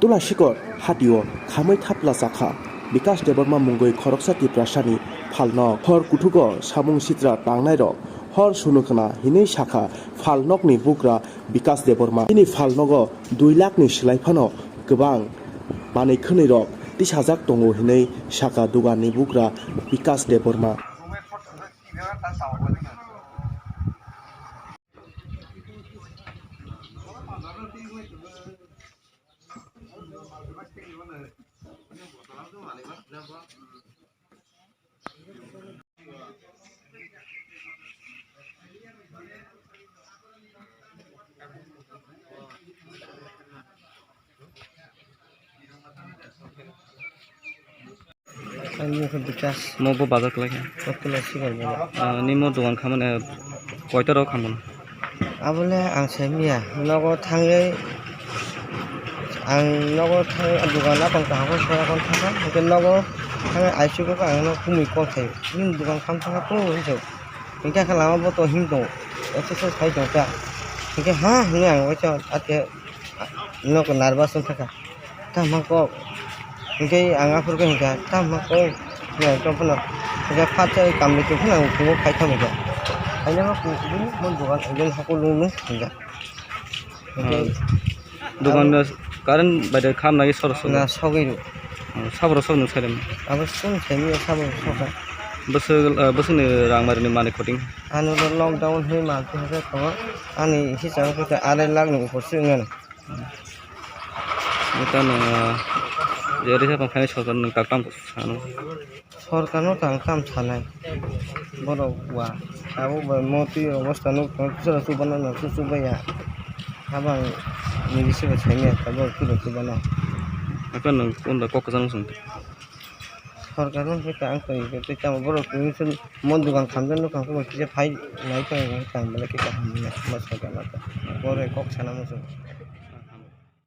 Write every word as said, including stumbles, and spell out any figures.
Tulasikot hatio khamwi thapla chakha Bikash Debbarma mungwi khoroksa Tiprasani phalnok. Hor kuthugo samung sitra tangnairok hor sunu khna hinwi sakha phalnokni bugra Bikash Debbarma. Bini phalnogo dui lakhni swlai phano kwbang manwi khwnwirok tisajak tongo hinwi sakha duganni bugra Bikash Debbarma. Ani mung khe Bikash. Mo bo bazar kwlai kha. Kotula sibar bazar. Ah, nimo dogan khamani, eh, koita rok khamani? Abole ang sai miya, nogo thangwi, ang nogo thangwi, dogan apang kaham khe sora kon thangkha, hwnkhe nogo thangwi aisuk kha, ang no khumui kok thai, nini dogan kham thangkha, kunu hinwi. Hwnkhe khe lama bo to him tongo, exercise khai tongkha. Hwnkhe ha hinwi ang waisa athe nok narwas wngkha kha. Tamo kok. Hwnkhe ang aphuru khe hwnkha, tamo kok. Hwnkhe tong phano, hwnkhe phatsa kamri tong phano ang kungo khai thangkha. Haino kok bini mon dogan, bini hakul nung nung hwnkha. Hwnkhe Ah, dogan abo no current bai de kham nai sor sor. Na sogwi rw. Oh, sabro sok nung sai rem. Abo sung sai mi sabro sok. Bwswk, ah, bwswkni rang mari ni mani khoting. Ano lockdown hwnwi mal tongkha tongo. Ani hisab khe arai lakh ni upor se wngmano. Neta no, ah, je risa tong thani sorkar nung tak tam sano. Sorkar no tang tam sanai. Borok wa. Abo bai mo twi obostha nuk tong, chwla chubana no chubaya. Habang ni bisi bo saimya, abo chwla chubana. Ako nung kunda kok kwchang sung. Sorkar no khe tang tong, tei tamo borok twi mon dogan khamjak nukha, kisa phai nai tong, tang belai khe kaham nai, ma sorkar no tang. Borok kok sana muchung.